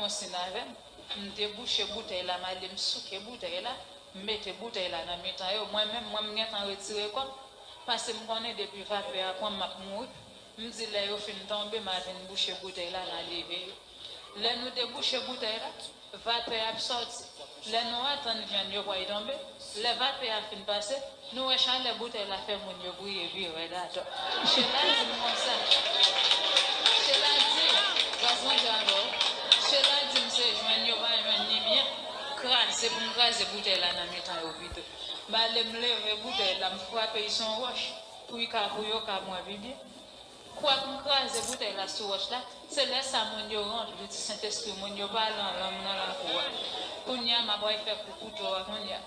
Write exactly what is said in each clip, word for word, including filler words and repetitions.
konsin avè m. M debouche boutèy la, m ale m souke boutèy la, m mete boutèy la nan mitan yo. Mwen menm, mwen m gentan retire kò m, paske m konnen depi vapè a pran m, m ap mouri. M di lè yo fin tonbe, m a vin bouche boutèy la, m a leve yo. Lè nou debouche boutèy la, vapè ap sòti. Lè nou atann vyann yo pral tonbe, lè vapè a fin pase, nou wè chalè boutèy la fè moun yo briye pi rèd atò. Chela di m konsa. Chela di, gras Bondye avè w. Chela di m se jwenn yo pa jwenn ni byen kraze pou m kraze boutèy la nan mitan yo pito. M ale m leve boutèy la, m frape l sou yon wòch pou l ka, pou yo ka pran pi byen. Kwak m kraze boutèy la sou wòch la, se lè sa moun yo ranpli ti Sentespri, moun yo pale an lang nan lakou a. Kounye a, m ap al fè kou kouto a kounye a.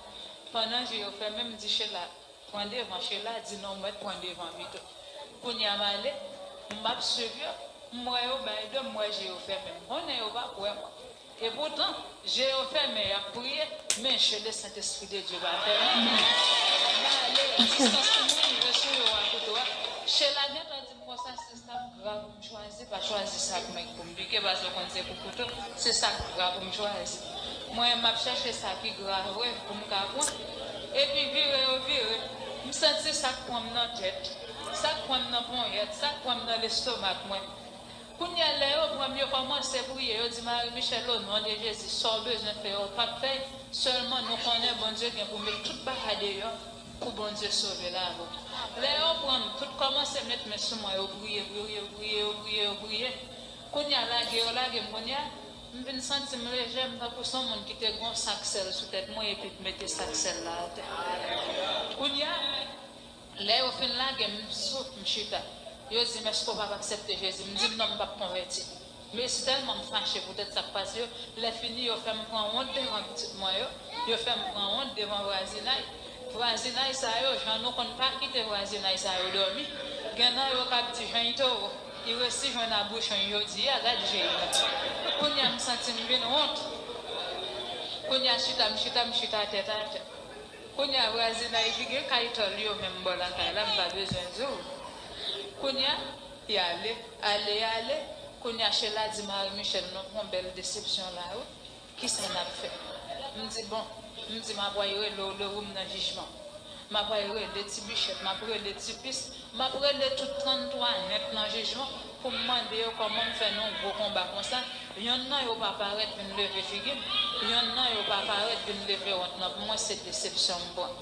Pandan je yo fèmen, m di Chela, pran devan. Chela di non, m mèt pran devan pito. Kounye a, m ale, m ap swiv yo, m wè yo bay do, m wè je yo fèmen. M konnen yo p ap wè mwen. Epoutan, je yo fèmen, y ap priye, men je le Saint-Esprit de Dieu pa fèmen. M ale, distans pou mwen rive sou yo a kouto a. Chela gentan di m konsa, se sa k gra pou m chwazi, pa chwazi sa k mèg pou m pike, paske w konn se kou kouto, se sa k gra pou m chwazi. Mwen, m ap chèche sa ki gra vre pou m ka pran. Epi vire yo vire, m santi sa k pran m nan tèt, sa k pran m nan ponyèt, sa k pran m nan lestomak mwen. Kounye a, lè yo pran m, yo kòmanse priye, yo di, Marie Michel, o non de Jezi, sa w bezwen fè, w p ap fè l. Sèlman, nou konnen Bondye gen pou met tout bagay deyò pou Bondye sove lavi w. Lè yo pran m, tout kòmanse met men sou mwen, yo priye, priye, priye, yo priye, yo priye. Kounye a, lage yo lage m, kounye a, m vin santi m lejè, m tankou se yon moun ki te gen yon sak sèl sou tèt mwen, epi m mete sak sèl la atè. Kounye a, lè yo fin lage m sou, m chita. Yo di m, èske w p ap aksepte Jezi? M di non, m p ap konvèti. Men sitèlman m fache poutèt sa k pase yo, lè fini yo fè m pran wont devan pitit mwen yo, yo fè m pran wont devan vwazinay. Vwazinay sa yo, jan nou konn pa kite vwazinay sa yo dòmi. Gen nan yo k ap di, Jènito, li resi jwenn abouchon jodi a, gad je li. Kounye a m santi m vin wont. Kounye a chita, m chita, m chita tèt atè. Kounye a vwazinay ki gen kay tòl yo menm bò lakay la, m pa bezwen di w. Kounye a, y ale, ale, y ale. Kounye a Chela di Marie Michel, nou pran bèl desepsyon la wi. Kisa n ap fè? M di bon, m di m ap al rele w, le ou m nan jijman. M ap al rele Ti Bichèt, m ap rele Ti Pis, m ap rele tout tranntwa nèg nan jijman pou m mande yo kòman m fè nan yon gwo konba konsa, yonn nan yo pa parèt vin leve figi m, yonn nan yo pa parèt vin leve wont nan pou mwen, se desepsyon m pran.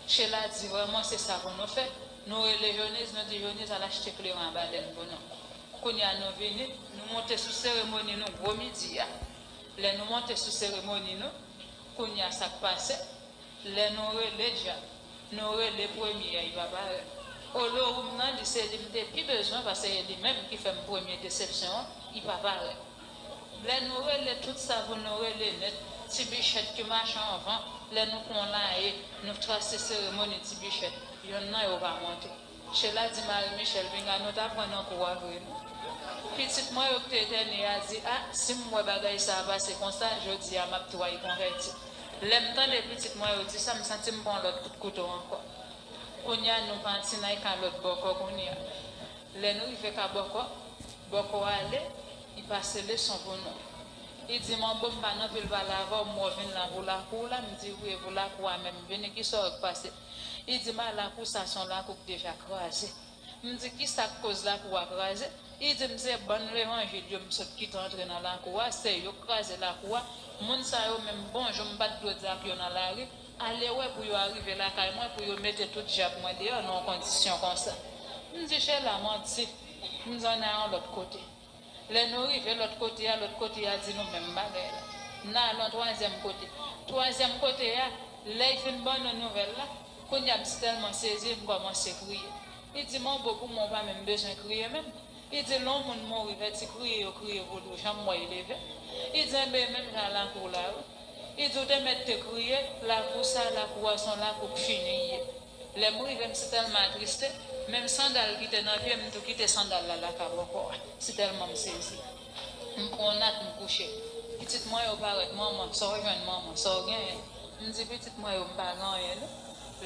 Chela di vrèman se sa pou nou fè. Nou rele Joniz, nou di Joniz al achte kleren a balèn pou nou. Kounye a nou vini, nou monte sou seremoni nou gwo midi a. Lè nou monte sou seremoni nou, kounye a sa k pase? Lè nou rele dja, nou rele premye a, li pa parèt. Olowoum nan, li se li m te pi bezwen, paske se li menm ki fè m premye desepsyon an, li pa parèt. Lè nou rele tout sa pou nou rele nèt, Ti Bichèt ki mache anvan, lè nou pran laye, nou trase seremoni Ti Bichèt, yonn nan yo pa monte. Chela di Marie Michel, pinga nou ta pran nan kou a vre non. Pitit mwen yo ki te etène a di, a, si m wè bagay sa a pase konsa, jodi a m ap tou al konvèti. Lè m tande pitit mwen yo di sa, m santi m pran lòt kout kouto ankò. Kounye a nou pati nan kalòt bòkò kounye a. Lè nou rive ka bòkò, bòkò ale, li pase leson pou nou. Li di m, an bon, m pa nan vil pale avè w, m wè w vin la pou lakou w la, m di wi, e pou lakou a menm m vini, kisa w wè k pase? Li di m a lakou sa se yon lakou k deja kraze. M di kisa k koz lakou a kraze? Li di m se bann levanjil yo m sot kite antre nan lakou a, se yo k kraze lakou a. Moun sa yo menm bonjou m pa t dwe di ak yo nan lari, ale wè pou yo arive lakay mwen pou yo mete tout jab mwen deyò nan yon kondisyon konsa. M di Chela manti, m di ann al yon lòt kote. Lè nou rive lòt kote a, lòt kote a di nou menm bagay la. N al yon twazyèm kote. Twazyèm kote a, lè l fin ban nou nouvèl la, kounye a m sitèlman sezi, m kòmanse kriye. Li di m, an bon, pou mwen w pa menm bezwen kriye menm. Li di lè yon moun mouri, fè ti kriye yo kriye vodou, janm wè l leve. Li di enben menm jan lakou la wi. Li di w te mèt te kriye, lakou sa, lakou a se yon lakou k fini l ye. Lè m rive m sitèlman atriste, menm sandal ki te nan pye m, m tou kite sandal la lakay bòkò a. Sitèlman m sezi. M pran nat, m kouche. Pitit mwen yo parèt, manman, sa w jwenn manman, sa w genyen? M di pitit mwen yo m pa gen anyen non.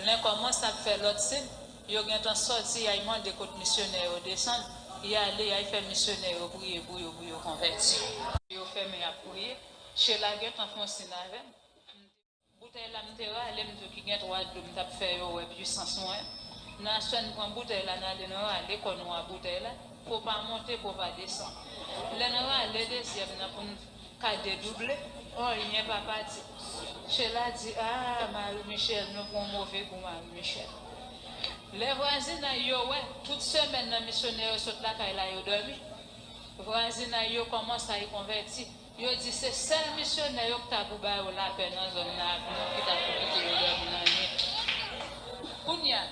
Lè kòmanse ap fè lòt siy, yo gentan sòti al mande kot misyonè yo desann. Y ale, y al fè misyonè yo priye pou yo, pou yo konvèti. Yo fèmen, y ap priye. Chela gentan fè yon siy avè m. Boutèy la m te rale, m di w ki gen twa dlo, m t ap fè yo wè pwisans mwen. Nan aswè n pran boutèy la, n ale n rale kò nou a boutèy la, pou w pa monte, pou w pa desann. Lè n rale dezyèm nan pou n ka dedouble, anyen pa pati. Chela di, a, Marie Michelle, nou pran move kou Marie Michelle. Lè vwazinay yo wè, tout semèn nan misyonè yo sot lakay la, yo dòmi. Vwazinay yo kòmanse ay konvèti. Yo di se sèl misyonè yo k ta pou ba yo lapè nan zòn nan ak nou ki ta pou kite yo dòmi nan lye. Kounye a,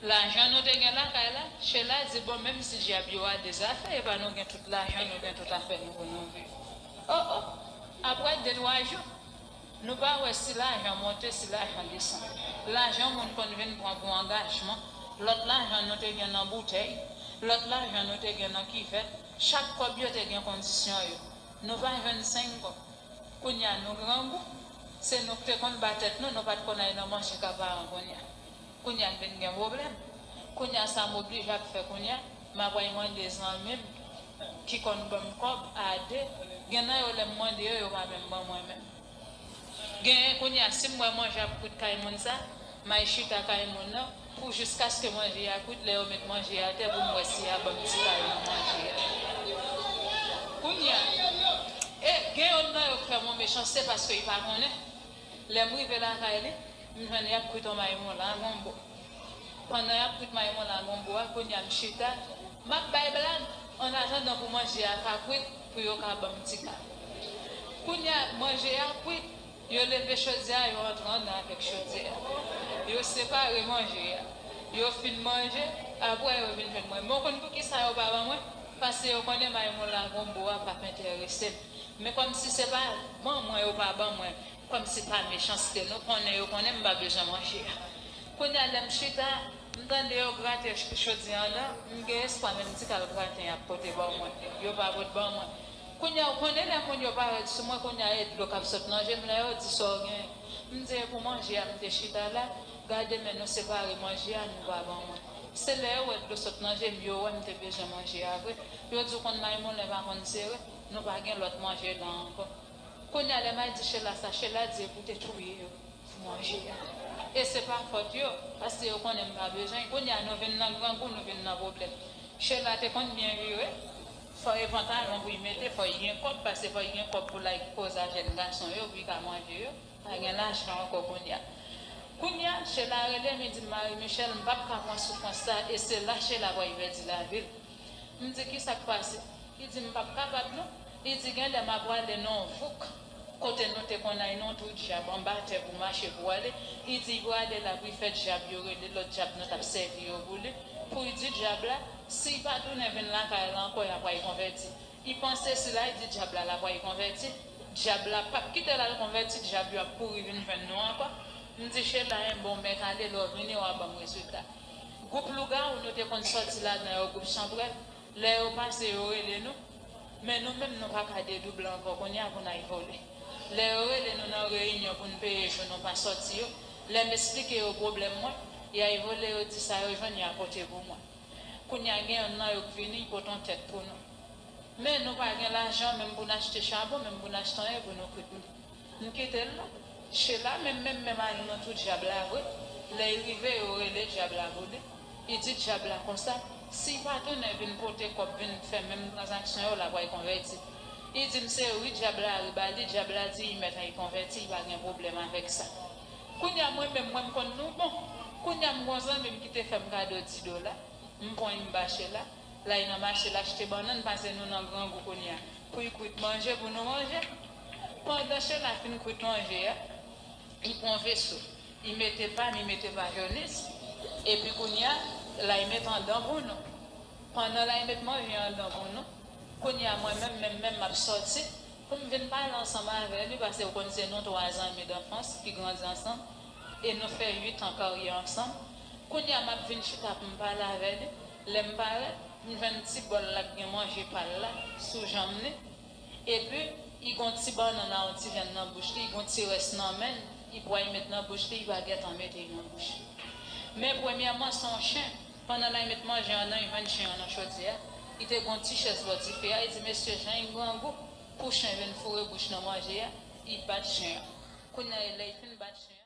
lajan nou te gen lakay la, Chela di, bon, menm si dyab yo ale zafè, epa nou gen tout lajan, nou gen tout afè nou pou nou viv. O, o, apre de twa jou, nou pa wè si lajan monte, si lajan desann. Lajan moun konn vin pran pou angajman, lòt lajan nou te gen nan boutèy, lòt lajan nou te gen nan kivèt, chak kòb yo te gen kondisyon yo. Nou pa jwenn senk kòb. Kounye a nou grangou, se nou k te konn ba tèt nou, nou pa t konn al nan mache ka paran kounye a. Kounye a n vin gen pwoblèm. Kounye a sa m oblije ap fè kounye a, m ap al mande zanmi m ki konn ban m kòb a de. Gen nan yo lè m mande yo, yo pa menm ban mwen menm. Genyen kounye a, si m wè manje ap kwit kay moun sa, m al chita kay moun nan pou jiskaske manje a kwit, lè yo met manje a atè pou m wè si y a ban m ti kal nan manje a. Kounye a, e gen yonn nan yo k fè m yon mechanste paske li pa konnen. Lè m rive lakay li, m jwenn y ap kwit yon mayi moulen ak gonbo. Pandan y ap kwit mayi moulen ak gonbo a, kounye a m chita, m ap bay blag, an atandan pou manje a ka kwit, pou yo ka ban m ti kal. Kounye a, manje a kwit, yo leve chodyè a, yo antre anndan avèk chodyè a. Yo separe manje a. Yo fin manje, apre yo vin jwenn mwen. Men w konn poukisa yo pa ban mwen? Paske yo konnen mayi moulen ak gonbo a p ap enterese m. Men kòmsi se pa ban mwen yo pa ban mwen, kòmsi pa mechanste, nou konnen yo konnen m pa bezwen manje a. Kounye a lè m chita, m tande yo grate ch-, chodyè an nan, m gen espwa menm ti kal graten y ap pote ban mwen, yo pa pot ban mwen. Kounye a ou konnen lè moun yo parèt sou mwen, kounye a e dlo k ap sot nan je m, lè yo di sa w gen, m di e pou manje a m te chita la, gade men nou separe manje a nou pa ban mwen. Se lè yo wè dlo sot nan je m, yo wè m te bezwen manje a vre. Yo di w konn mayi moulen pa konn sere, nou pa gen lòt manje la ankò. Kounye a lè m al di Chela sa, Chela di e pou te touye yo pou manje a. E se pa fòt yo, paske yo konnen m pa bezwen. Kounye a nou vin nan grangou, nou vin nan pwoblèm. Chela te konn byen vire, fò e pantalon pou y mete, fò y gen kòb, paske fò y gen kòb pou l al koze a jèn gason yo, pou y ka manje yo. Pa gen lajan ankò kounye a. Kounye a, Chela rele m, li di m, Marie Michelle, m p ap ka pran soufrans sa, e se la Chela pral pèdi lavi l. M di, kisa k pase? Li di, m p ap kapab non. Li di, gen lè m ap prale nan yon vouk, kote nou te konn al nan yon twou dyab anba tè pou mache pou ale. Li di, l prale la pou l fè dyab yo rele lòt dyab nou t ap sèvi yo pou li, pou l di dyab la, si l pa tounen vin lakay la ankò, y ap pral konvèti. Li panse si l al di dyab la, l ap pral konvèti. Dyab la p ap kite l al konvèti, dyab yo ap kouri vin jwenn nou ankò. M di Chela, enben w mèt ale, lè w vini, w a ban m rezilta. Gwoup lougawou nou te konn sòti ladan yo, gwoup chanpwèl, lè yo pase, yo rele nou. Men nou menm, nou pa ka dedouble ankò kounye a pou n al vole. Lè yo rele nou nan reyinyon pou n peye jou nou pa sòti yo, lè m esplike yo pwoblèm mwen, y al vole, yo di sa yo jwenn, y a pote pou mwen. Kounye a gen yonn nan yo k vini, l pote yon tèt pou nou. Men nou pa gen lajan menm pou n achte chabon, menm pou n achte anyen pou nou kwit. M kite l la. Chela menm, menm, menm al nan twou dyab la vre. Lè l rive, yo rele dyab la pou li. Li di dyab la konsa, si l pa tounen vin pote kòb, vin fè menm tranzaksyon yo, l ap pral konvèti. Li di m se ri dyab la ri ba li, dyab la di li mèt al konvèti, li pa gen pwoblèm avèk sa. Kounye a mwen menm, mwen m konn nou bon. Kounye a m gon zanmi m ki te fè m kado di dola. M pran l m ba Chela, l al nan mache l achte bannann, paske nou nan grangou kounye a, pou l kwit manje pou nou manje. Pandan Chela fin kwit manje a, li pran veso, li mete pa m, li mete pa Jonis, epi kounye a, l al mete anndan pou nou. Pandan l al mete manje anndan pou nou, kounye a, mwen menm, menm, menm, m ap sòti, pou m vin pale ansanm avè li, paske ou konn se nou twa zanmi danfans ki grandi ansanm, e nou fè uit an karyè ansanm. Kounye a, m ap vin chita pou m pale avè li. Lè m parèt, m jwenn ti bòl la k gen manje pa l la sou janm li. Epi, li gon ti bannann ak yon ti vyann nan bouch li, li gon ti rès nan men l, li pral met nan bouch li, li pa gentan mete l nan bouch li. Men premyèman, se yon chen. Pandan l al met manje an nan, li jwenn chen an nan chodyè. Li te gen yon ti chèz bò dife a, li di, "Mesye, jan li grangou, pou chen vin foure bouch nan manje a, li bat chen an." Kounye a, lè li fin bat chen an,